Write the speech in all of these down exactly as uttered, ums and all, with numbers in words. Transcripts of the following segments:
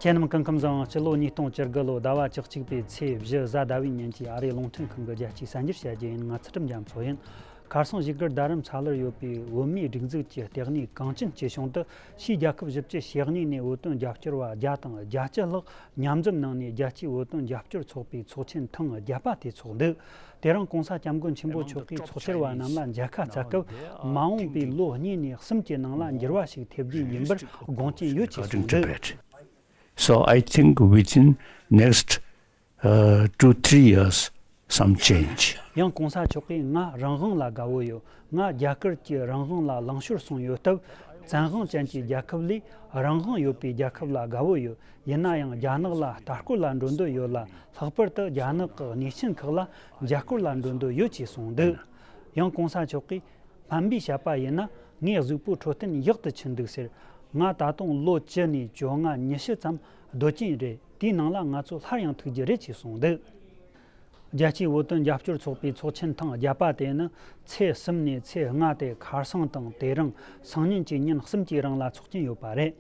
ཁྱེད་རྣམས་སྐུ་ཁམས་བཟང་། སྤྱི་ལོ་ཉིས་སྟོང་བཅུ་དགུ་ལོ་ཟླ་བ་བཅུ་གཅིག་པའི་ཚེས་བཞི་གཟའ་ཟླ་བའི་ཉིན་གྱི་ཨ་རིའི་རླུང་འཕྲིན་ཁང་གི་རྒྱལ་སྤྱིའི་གསར་འགྱུར་བཤད་རྒྱུ་ཡིན། ང་ཚུལ་ཁྲིམས་རྒྱ་མཚོ་ཡིན། ཁ་སང་བཞུགས་སྒར་རྡ་རམ་ས་ལར་ཡོད་པའི་བོད་མིའི་སྒྲིག་འཛུགས་ཀྱི་ལྟེ་གནས་གངས་ཅན་སྐྱིད་གཤོངས་དུ་ཕྱིའི་རྒྱལ་ཁབ་བཞི་བཅུ་ཞེ་གཉིས་ནས་བོད་དོན་རྒྱབ་སྐྱོར་བ་བརྒྱ་དང་བརྒྱད་ཅུ་ལྷག་མཉམ་འཛོམས་གནང་ནས། རྒྱལ་སྤྱིའི་བོད་དོན་རྒྱབ་སྐྱོར་ཚོགས་པའི་ཚོགས་ཆེན་ཐེངས་བརྒྱད་པ་དེ་ཚོགས་འདུག་དེ་རིང་གོང་ས་སྐྱབས་མགོན་ཆེན་པོ་མཆོག་གིས་ཚོགས་བཅར་བ་རྣམས་ལ་མཇལ་ཁ་སྩལ་སྐབས། མ་འོངས་པའི་ལོ་གཉིས་ནས་གསུམ་གྱི་ནང་ལ་འགྱུར་བ་ཞིག་ཐེབས་རྒྱུ་ཡིན་པར་དགོངས་ཀྱིན་ཡོད་ཅེས་གསུངས་འདུག So I think within next uh, two, three years, some change. ཡང་གོང་ས་མཆོག་གིས། ང་རང་དབང་ལ་དགའ་བོ་ཡོད། ང་རྒྱ་གར་གྱི་རང་དབང་ལ་ལངས་ཤོར་སོང་ཡོད་སྟབས། བཙན་དབང་ཅན་གྱི་རྒྱལ་ཁབ་ལས་རང་དབང་ཡོད་པའི་རྒྱལ་ཁབ་ལ་དགའ་བོ་ཡོད། ཡིན་ན་ཡང་རྒྱ་ནག་ལ་ལྟ་སྐོར་ལ་འགྲོ་འདོད་ཡོད་ལ། ལྷག་པར་དུ་རྒྱ་ནག་གི་གནས་ཆེན་ཁག་ལ་མཇལ་སྐོར་ལ་འགྲོ་འདོད་ཡོད་ཅེས་གསུངས་འདུག་ཡང་གོང་ས་མཆོག་གིས། སྨན་པས་བཤད་པ་ཡིན་ན། ངའི་གཟུགས་པོའི་འཕྲོད་བསྟེན་ཡག་ཏུ་ཕྱིན་འདུག་ཟེར། ང་ད་དུང་ལོ་བཅུ་ནས་བཅོ་ལྔ་ཉི་ཤུ་ཙམ་སྡོད་ཀྱིན་རེད། དེའི་ནང་ལ་ང་ཚོ་སླར་ཡང་ཐུག་རྒྱུ་རེད་ཅེས་གསུངས་འདུག་རྒྱལ་སྤྱིའི་བོད་དོན་རྒྱབ་སྐྱོར་ཚོགས་པའི་ཚོགས་ཆེན་ཐེངས་བརྒྱད་པ་དེ་ནི་ཚེས་གསུམ་ནས་ཚེས་ལྔ་དེ་ཁ་སང་དང་དེ་རིང་སང་ཉིན་གྱི་ཉིན་གསུམ་གྱི་རིང་ལ་འཚོགས་ཀྱིན་ཡོད་པ་རེད།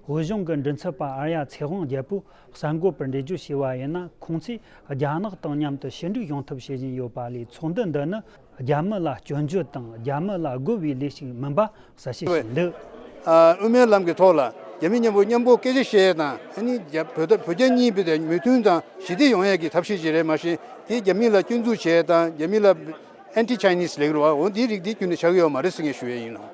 བོད་གཞུང་གི་མགྲིན་ཚབ་པ་ཨར་ཡ་ཚེ་དབང་རྒྱལ་པོས་གསར་འགོད་པར་འགྲེལ་བརྗོད་བྱས་པ་ཡིན་ན། ཁོང་ཚོས་རྒྱ་ནག་དང་མཉམ་དུ་ཞི་འགྲིག་ཡོང་ཐབས་བྱེད་བཞིན་ཡོད་པ་ལས། ཚོགས་འདུ་འདི་ནི་རྒྱ་མི་ལ་སྐྱོན་བརྗོད་དང་རྒྱ་མི་ལ་རྒོལ་བའི་ལས་ཤིག་མིན་པ་གསལ་བཤད་བྱས་འདུག་དབུ་མའི་ལམ་གྱི་ཐོག་ལ་རྒྱ་མི་མཉམ་པོ་མཉམ་པོ་སྐད་ཆ་བཤད་ཡས་དང་། ཨ་ནི་རྒྱ་བོད་ད་བོད་རྒྱ་གཉིས་བོད་དུ་མོས་མཐུན་དང་ཞི་བདེ་ཡོང་ཡས་ཀྱི་ཐབས་ཤེས་ཅིག་རེད། མ་གཞི་དེ་རྒྱ་མི་ལ་སྐྱོན་འཛུགས་བྱས་དང་རྒྱ་མི་ལ་ཨན་ཊི་ཆའི་ནིས་ལབ་ཀྱི་རེད་བ། འོ་འདིའི་རིགས་འདི་ཁྱོན་ནས་ཆགས་ཀྱི་ཡོད་མ་རེད་ཟེར་ངས་ཞུ་ཡས་ཡིན་ལགས།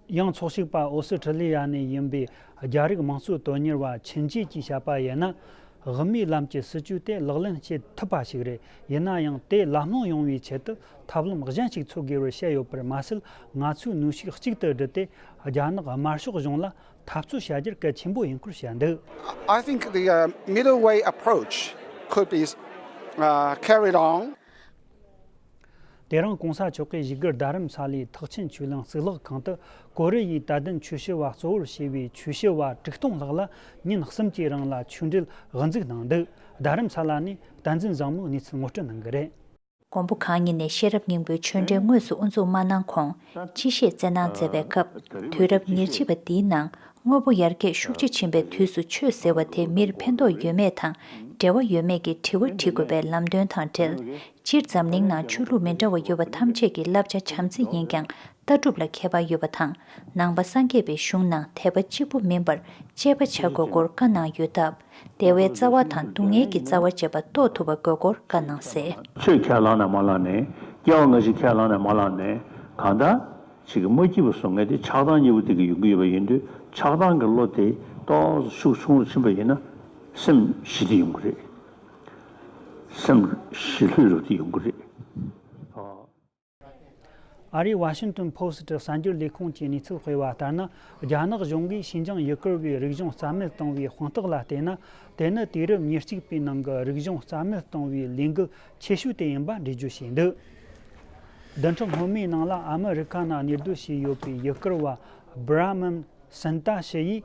ཡང་ཚོགས་ཞུགས་པ་ཨོ་སི་ཁྲི་ལི་ཡ་ནས་ཡིན་པའི་རྒྱ་རིགས་དམངས་གཙོའི་དོན་གཉེར་བ་ཆིན་ཅི་གིས་བཤད་པ་ཡིན་ན། དབུ་མའི་ལམ་གྱི་སྲིད་བྱུས་དེ་ལག་ལེན་བྱེད་ཐུབ་པ་ཞིག་རེད། ཡིན་ན་ཡང་དེ་ལམ་ལྷོང་ཡོང་བའི་ཆེད་དུ་ཐབས་ལམ་གཞན་ཞིག་འཚོལ་དགོས་པར་བཤད་ཡོད་པར་མ་ཟད། ང་ཚོས་ནུས་ཤུགས་གཅིག་ཏུ་བསྒྲིལ་ཏེ་རྒྱ་ནག་དམར་ཤོག་གཞུང་ལ་འཐབ་རྩོད་བྱ་རྒྱུར་གལ་ཆེན་པོ་ཡིན་སྐོར་བཤད་འདུག I think the uh, middle way approach could be uh, carried on. དེ་རིང་གོང་ས་མཆོག་གིས་བཞུགས་སྒར་རྡ་རམ་ས་ལའི་ཐེག་ཆེན་ཆོས་གླིང་གཙུག་ལག་ཁང་དུ་ཀོ་རི་ཡའི་དད་ལྡན་ཆོས་ཞུ་བ་གཙོ་བོར་བྱས་པའི་ཆོས་ཞུ་བ་དྲུག་སྟོང་ལྷག་ལ་ཉིན་གསུམ་གྱི་རིང་ལ་ཆོས་འབྲེལ་དབུ་འཛུགས་གནང་འདུག་རྡ་རམ་ས་ལ་ནས་བསྟན་འཛིན་བཟང་མོས་གནས་ཚུལ་ངོ་སྤྲོད་གནང་གི་རེད། མགོན་པོ་གང་ཉིད་ནས་ཤེས་རབ་སྙིང་པོའི་ཆོས་འབྲེལ་དངོས་སུ་དབུ་འཛུགས་མ་གནང་གོང་། སྤྱི་བཤད་སྩལ་གནང་མཛད་པའི་སྐབས། དུས་རབས་ཉེར་གཅིག་པ་འདིའི་ནང་དངོས་པོ་ཡར་རྒྱས་ཤུགས་ཆེ་ཕྱིན་པའི་དུས་སུ་ཆོས་ཟེར་བ་དེ་མིར་ཕན་ཐོགས་ཡོད་མེད་དང་འབྲེལ་བ་ཡོད་མེད་ཀྱི་དྲི་བ་དྲི་དགོས་པའི་ལམ་སྟོན་དང་འབྲེལ། སྤྱིར་འཛམ་གླིང་ནང་ཆོས་ལུགས་མི་འདྲ་བ་ཡོད་པ་ཐམས་ཅད་ཀྱི་བསླབ་བྱ་བྱམས་བརྩེ་ཡིན་ཀྱང་ལྟ་གྲུབ་ལ་ཁྱད་པར་ཡོད་པ་དང་། ནང་པ་སངས་རྒྱས་པའི་གཞུང་ནང་དད་པ་གཅིག་པུ་མིན་པར་དཔྱད་པ་བྱ་དགོས་སྐོར་བཀའ་གནང་ཡོད་སྟབས། བདེ་བའི་རྩ་བ་དང་སྡུག་བསྔལ་གྱི་རྩ་བ་བཅས་པ་རྟོགས་ཐུབ་པ་དགོས་སྐོར་བཀའ་གནང་གསལ། ཆོས་ཁས་བླངས་ནས་མ་བླངས་ནས། སྐྱེ་བ་སྔ་ཕྱི་ཁས་བླངས་ནས་མ་བླངས་ནས། གང་ལྟར་ཅིག་གི་མ་སྐྱིད་པ་བཟོ་མཁན་དེ་ཆགས་སྡང་གཉིས་པོ་དེ་གི་ཡོང་གི་ཡོད་པ་ཡིན་དུས། ཆགས་སྡང་གི་བློ་དེ་ཏོག་ཙམ་ཤུགས་ཆུང་རུ་ཕྱིན་པ་ཡིན་ན་སེམས་ཞི་བདེ་ཡོང་གི་རེད། སེམས་ཞི་ལྷོད་རུ་དེ་ཡོང་གི་རེད། ཨ། ཨ་རིའི་ཝ་ཤིང་ཏོན་ཕོ་སི་ཊི་གསར་འགྱུར་ལས་ཁུངས་ཀྱིས་གནས་ཚུལ་སྤེལ་བ་ལྟར་ན། རྒྱ་ནག་གཞུང་གིས་ཞིན་ཅང་ཡུ་གུར་བའི་རིག་གཞུང་རྩ་མེད་གཏོང་བའི་དཔང་རྟགས་ལ་བལྟས་ན། དེ་ནི་དུས་རབས་ཉེར་གཅིག་པའི་ནང་གི་རིག་གཞུང་རྩ་མེད་གཏོང་བའི་ལས་འགུལ་ཆེ་ཤོས་དེ་ཡིན་པ་འགྲེལ་བརྗོད་བྱས་འདུག་བདུན་ཕྲག་སྔོན་མའི་ནང་ལ་ཨ་མི་རི་ཁ་ནང་གནས་སྡོད་བྱས་ཡོད་པའི་ཡུ་གུར་བ་བྷ་ར་མན་སན་ཏཱ་ཤི་ཡིས།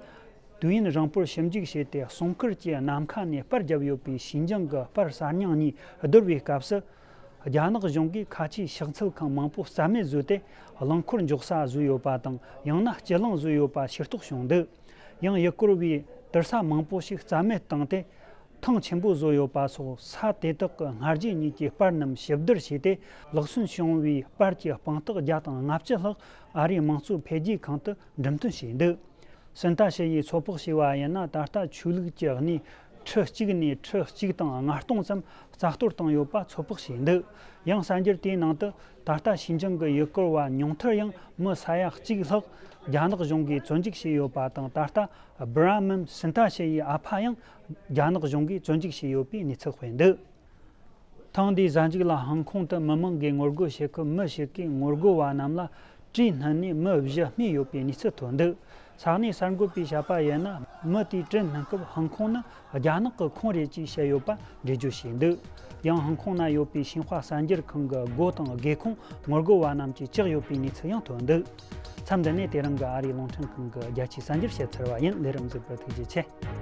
དུས་ཡུན་རིང་པོར་ཞིབ་འཇུག་བྱས་ཏེ། གསུང་མཁར་གྱི་ནམ་མཁའ་ནས་པར་བརྒྱབ་ཡོད་པའི་ཞིན་ཅང་གི་པར་གསར་རྙིང་གཉིས་བསྡུར་བའི་སྐབས་སུ། རྒྱ་ནག་གཞུང་གིས་ཁ་ཆེའི་ཕྱག་འཚལ་ཁང་མང་པོ་རྩ་མེད་བཟོས་ཏེ། རླངས་འཁོར་འཇོག་ས་བཟོས་ཡོད་པ་དང་། ཡང་ན་སྤྱི་གླིང་བཟོས་ཡོད་པ་ཤེས་རྟོགས་བྱུང་འདུག་ཡང་ཡུ་གུར་བའི་དུར་ས་མང་པོ་ཞིག་རྩ་མེད་བཏང་སྟེ། ཐང་ཆེན་པོ་བཟོས་ཡོད་པ་སོགས། ས་དེ་དག་གི་སྔ་རྗེས་ཉིད་ཀྱི་པར་རྣམས་ཞིབ་བསྡུར་བྱས་ཏེ། ལག་སོན་བྱུང་བའི་པར་གྱི་དཔང་རྟགས་བརྒྱ་དང་ལྔ་བཅུ་ལྷག་ཨ་རིའི་དམངས་གཙོ་འཕེལ་རྒྱས་ཁང་དུ་འགྲེམས་སྟོན་བྱས་འདུག་སན་ཏཱ་ཤི་ཡིས་ཚོད་དཔག་བྱས་པ་ཡིན་ན། ད་ལྟ་ཆོས་ལུགས་ཀྱི་གནས་ཁྲི་གཅིག་ནས་ཁྲི་གཅིག་དང་ལྔ་སྟོང་ཙམ་རྩ་གཏོར་བཏང་ཡོད་པ་ཚོད་དཔག་བྱས་འདུག་ཡང་གསར་འགྱུར་དེའི་ནང་དུ། ད་ལྟ་ཞིན་ཅང་གི་ཡུལ་སྐོར་བ་ཉུང་མཐར་ཡང་མི་ས་ཡ་གཅིག་ལྷག་རྒྱ་ནག་གཞུང་གིས་བཙོན་འཇུག་བྱས་ཡོད་པ་དང་། ད་ལྟ་བྷ་ར་མན་སན་ཏཱ་ཤི་ཡི་ཨ་ཕ་ཡང་རྒྱ་ནག་གཞུང་གིས་བཙོན་འཇུག་བྱས་ཡོད་པའི་གནས་ཚུལ་སྤེལ་འདུག་ཐེངས་འདིའི་གཟའ་མཇུག་ལ་ཧང་ཀོང་དུ་མི་མང་གིས་ངོ་རྒོལ་བྱེད་སྐབས། མི་ཞིག་གིས་ངོ་རྒོལ་བ་རྣམས་ལ་གྲོས་བསྣུན་ནས་མི་བཞི་རྨས་ཡོད་པའི་གནས་ཚུལ་ཐོན་འདུག་ས་གནས་གསར་འགོད་པས་བཤད་པ་ཡིན་ན། མི་དེས་གྲོས་བསྣུན་སྐབས་ཧང་ཀོང་ནི་རྒྱ་ནག་གི་ཁོངས་རེད་ཅེས་བཤད་ཡོད་པ་འགྲེལ་བརྗོད་བྱས་འདུག་ཡང་ཧང་ཀོང་ན་ཡོད་པའི་ཤིན་ཧྭ་གསར་འགྱུར་ཁང་གི་སྒོ་དང་སྒེའུ་ཁུང་ངོ་རྒོལ་བ་རྣམས་ཀྱིས་བཅག་ཡོད་པའི་གནས་ཚུལ་ཡང་ཐོན་འདུག་མཚམས་འདི་ནས་དེ་རིང་གི་ཨ་རིའི་རླུང་འཕྲིན་ཁང་གི་རྒྱལ་སྤྱིའི་གསར་འགྱུར་བཤད་ཚར་བ་ཡིན། ལས་རིམ་གཟིགས་པར་ཐུགས་རྗེ་ཆེ།